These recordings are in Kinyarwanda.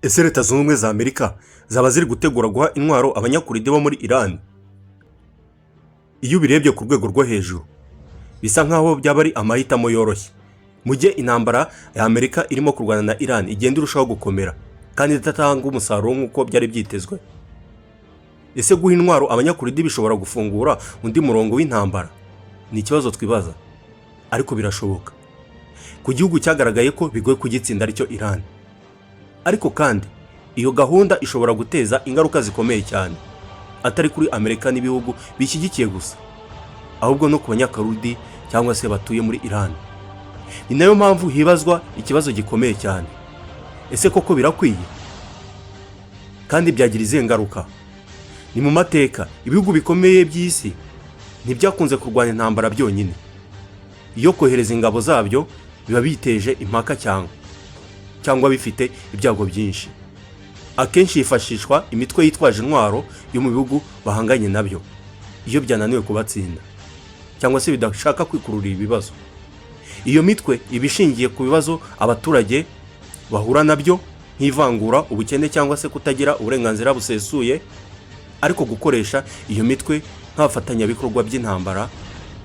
Ese Leta Zunze Ubumwe za Amerika zaba ziri gutegura guha intwaro Abanyakuride bo muri Iran? Iyo ubirebye ku rwego rwo hejuru, bisa nkaho byaba ari amahitamo yoroshye mu gihe intambara ya Amerika irimo kurwana na Iran igenda irushaho gukomera kandi idatanga umusaruro nk'uko byari byitezwe. Ese guha intwaro Abanyakuridi bishobora gufungura undi murongo w'intambara? Ni ikibazo twibaza, ariko birashoboka ku gihugu cyagaragaye ko bigoye kugitsinda, aricyo Iran. Ariko kandi iyo gahunda ishobora guteza ingaruka zikomeye cyane, atari kuri Amerika n'ibihugu bishyigikiye gusa, ahubwo no ku Banyakarudi cyangwa se batuye muri Iran. Ni nayo mpamvu hibazwa ikibazo gikomeye cyane: ese koko birakwiye, kandi byagira izihe ngaruka? Ni mu mateka, ibihugu bikomeye by'isi ntibyakunze kurwanya intambara byonyine. Iyo kohereza ingabo zabyo biba biteje impaka cyangwa bifite ibyago byinshi. Akenshi hifashishwa imitwe yitwaje intwaro yo mu bihugu bahanganye nabyo iyo byananiwe kubatsinda cyangwa se bidashaka kwikururira ibibazo. Iyo mitwe iba ishingiye ku bibazo abaturage bahura nabyo, nk'ivangura, ubukene cyangwa se kutagira uburenganzira busesuye. Ariko gukoresha iyo mitwe nk'abafatanyabikorwa by'intambara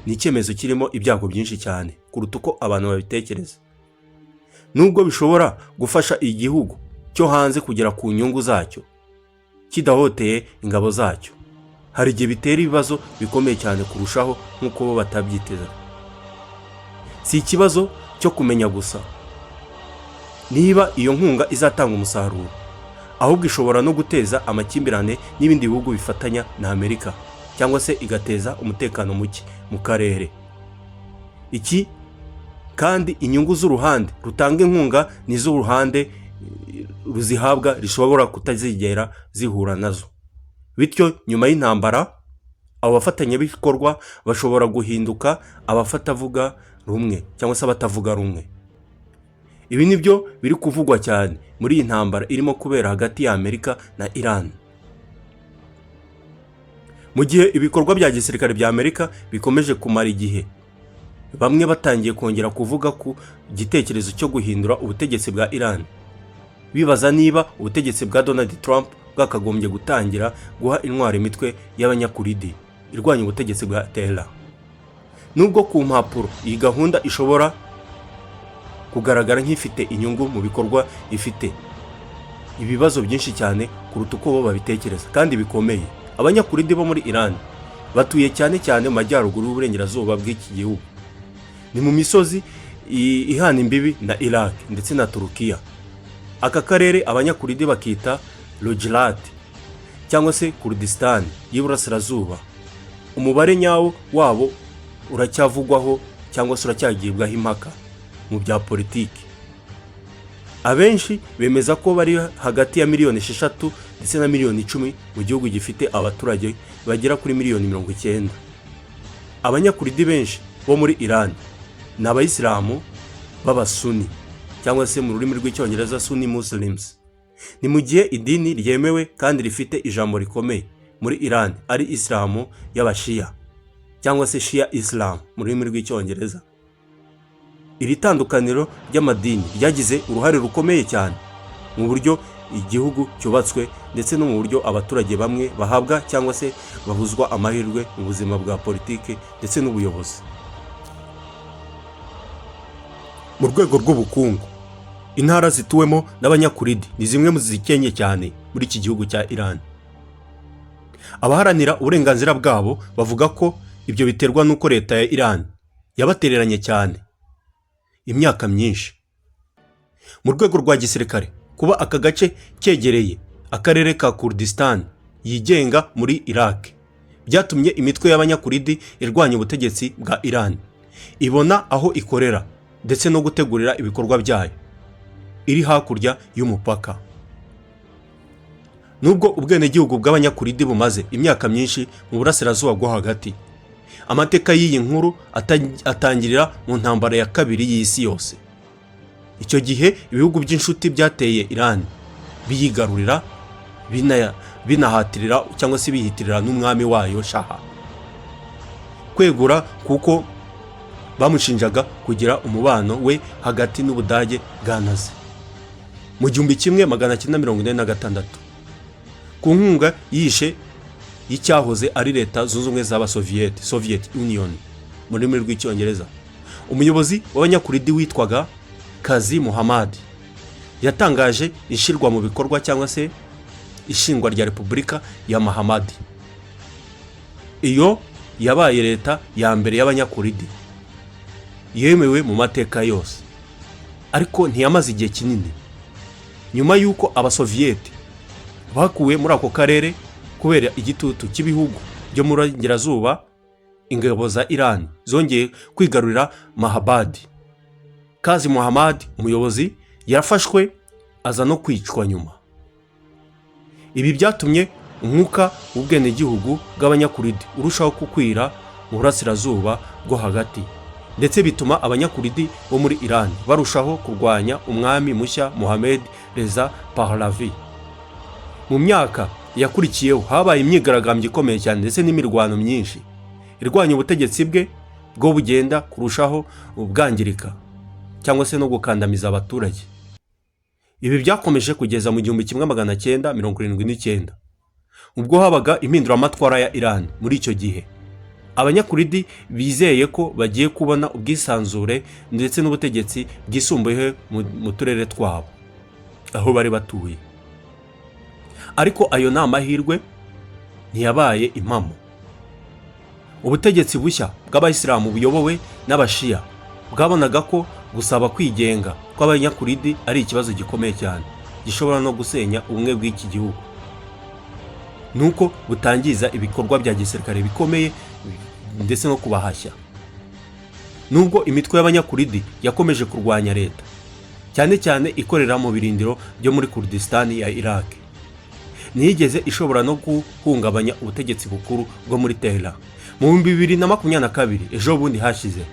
ni icyemezo kirimo ibyago byinshi cyane kuruta uko abantu babitekereza. Nubwo bishobora gufasha igihugu cyo hanze kugera ku nyungu zacyo kidahoteye ingabo zacyo, hari igihe bitera ibibazo bikomeye cyane kurushaho nk'uko bo batabyiteza. Si ikibazo cyo kumenya gusa niba iyo nkunga izatanga umusaruro, ahubwo ishobora no guteza amakimbirane n'ibindi bihugu bifatanya na Amerika cyangwa se igateza umutekano muke mu karere. Iki kandi, inyungu z'uruhande rutanga inkunga n'iz'uruhande ruzihabwa rishobora kutazigera zihura nazo. Bityo nyuma y'intambara, abo bafatanyabikorwa bashobora guhinduka abafatavuga rumwe cyangwa se abatavuga rumwe. Ibi ni byo biri kuvugwa cyane muri iyi ntambara irimo kubera hagati ya Amerika na Iran. Mu gihe ibikorwa bya gisirikare bya Amerika bikomeje kumara igihe, bamwe batangiye kongera kuvuga ku gitekerezo cyo guhindura ubutegetsi bwa Iran, bibaza niba ubutegetsi bwa Donald Trump bwakagombye gutangira guha intwaro imitwe y'Abanyakuridi irwanya ubutegetsi bwa Tehran. Nubwo ku mpapuro iyi gahunda ishobora kugaragara nk'ifite inyungu, mu bikorwa ifite ibibazo byinshi cyane kuruta uko bo babitekereza kandi bikomeye. Abanyakuridi bo muri Iran batuye cyane cyane mu majyaruguru y'uburengerazuba bw'iki gihugu, ni mu misozi ihana imbibi na Iraq ndetse na Turukiya. Aka karere Abanyakuridi bakita Rojhilat cyangwa se Kurdistan y'Iburasirazuba. Umubare nyawo wabo uracyavugwaho cyangwa se uracyagibwaho impaka mu bya politiki. Abenshi bemeza ko bari hagati ya miliyoni 6 ndetse na miliyoni 10 mu gihugu gifite abaturage bagera kuri miliyoni 90. Abanyakuridi benshi bo muri Iran ni Abayisilamu b'Abasuni, cyangwa se mu rurimi rw'Icyongereza Sunni Muslims. Ni mu gihe idini ryemewe kandi rifite ijambo rikomeye muri Iran ari Isilamu y'Abashiya, cyangwa se Shia Islam mu rurimi rw'Icyongereza. Iri tandukaniro ry'amadini ryagize uruhare rukomeye cyane mu buryo igihugu cyubatswe ndetse no mu buryo abaturage bamwe bahabwa cyangwa se babuzwa amahirwe mu buzima bwa politiki ndetse n'ubuyobozi. Mu rwego rw'ubukungu, intara zituwemo n'Abanyakuridi ni zimwe mu zikenye cyane muri iki gihugu cya Iran. Abaharanira uburenganzira bwabo bavuga ko ibyo biterwa n'uko leta ya Iran yabatereranye cyane imyaka myinshi. Mu rwego rwa gisirikare, kuba aka gace kegereye akarere ka Kurdistan yigenga muri Iraq byatumye imitwe y'Abanyakuridi irwanya ubutegetsi bwa Iran ibona aho ikorera ndetse no gutegurira ibikorwa byayo iri hakurya y'umupaka. Nubwo ubwenegihugu bw'Abanyakuridi bumaze imyaka myinshi mu Burasirazuba bwo Hagati, amateka y'iyi nkuru atangirira mu ntambara ya kabiri y'isi yose. Icyo gihe ibihugu by'inshuti byateye Iran, biyigarurira, binahatirira cyangwa se bihitirira n'umwami wayo Shaha kwegura, kuko bamushinjaga kugira umubano we hagati n'Ubudage bwa Nazi. Mu 1946, ku nkunga yishe y'icyahoze ari Leta Zunze Ubumwe z'Abasoviyete, Soviet Union mu rurimi rw'Icyongereza, umuyobozi w'Abanyakuridi witwaga Kazi Muhammad yatangaje ishyirwa mu bikorwa cyangwa se ishingwa rya Repubulika ya Mahabad. Iyo yabaye leta ya mbere y'Abanyakuridi yemewe mu mateka yose, ariko ntiyamaze igihe kinini. Nyuma y'uko Abasoviyete bakuwe muri ako karere kubera igitutu cy'ibihugu byo mu burengerazuba, ingabo za Iran zongeye kwigarurira Mahabad. Kazi Muhammad, umuyobozi, yafashwe aza no kwicwa nyuma. Ibi byatumye umwuka w'ubwenegihugu bw'Abanyakuridi urushaho gukwira mu Burasirazuba bwo Hagati, ndetse bituma Abanyakuridi bo muri Iran barushaho kurwanya umwami mushya Mohamed Reza Pahlavi. Mu myaka yakurikiyeho habaye imyigaragambyo ikomeye cyane ndetse n'imirwano myinshi irwanya ubutegetsi bwe bwo bugenda kurushaho bwangirika cyangwa se no gukandamiza abaturage. Ibi byakomeje kugeza mu 1979, ubwo habaga impinduramatwara ya Iran. Muri icyo gihe Abanyakuridi bizeye ko bagiye kubona ubwisanzure ndetse n'ubutegetsi bwisumbuyeho mu turere twabo aho bari batuye, ariko ayo ni amahirwe ntiyabaye impamo. Ubutegetsi bushya bw'Abayisilamu buyobowe n'Abashiya bwabonaga ko gusaba kwigenga kw'Abanyakuridi ari ikibazo gikomeye cyane gishobora no gusenya ubumwe bw'iki gihugu, nuko butangiza ibikorwa bya gisirikare bikomeye ndetse no kubahashya. Nubwo imitwe y'Abanyakuridi yakomeje kurwanya leta, cyane cyane ikorera mu birindiro byo muri Kurdistan ya Iraq, ntiyigeze ishobora no guhungabanya ubutegetsi bukuru bwo muri Tehran. Mu 2022, ejo bundi hashize,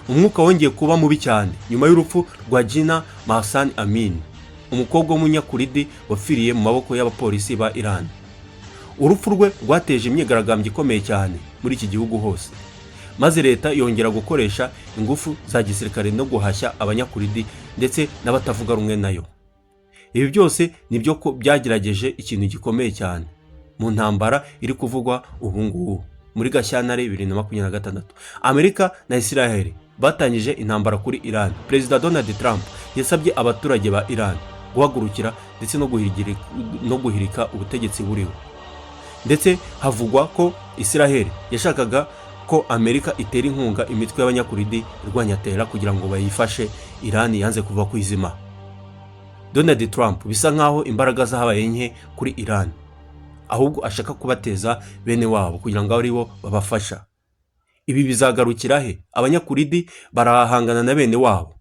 umwuka wongeye kuba mubi cyane nyuma y'urupfu rwa Jina Mahsa Amini, umukobwa w'Umunyakuridi wapfiriye mu maboko y'abapolisi ba Iran. Urupfu rwe rwateje imyigaragambyo ikomeye cyane muri iki gihugu hose, maze leta yongera gukoresha ingufu za gisirikare no guhashya Abanyakuridi ndetse n'abatavuga rumwe nayo. Ibi byose nibyo ko byagerageje ikintu gikomeye cyane mu ntambara iri kuvugwa ubu ngubu. Muri Gashyantare 2026, Amerika na Israel batangije intambara kuri Iran. Perezida Donald Trump yasabye abaturage ba Iran guhagurukira ndetse no guhirika ubutegetsi buriho, ndetse havugwa ko Israel yashakaga ko Amerika itera inkunga imitwe y'Abanyakuridi irwanya Tehran kugira ngo bayifashe. Iran yanze kuva ku izima. Donald Trump bisa nkaho imbaraga zabaye nke kuri Iran, ahubwo ashaka kubateza bene wabo kugira ngo ari bo babafasha. Ibi bizagarukira he? Abanyakuridi barahangana na bene wabo.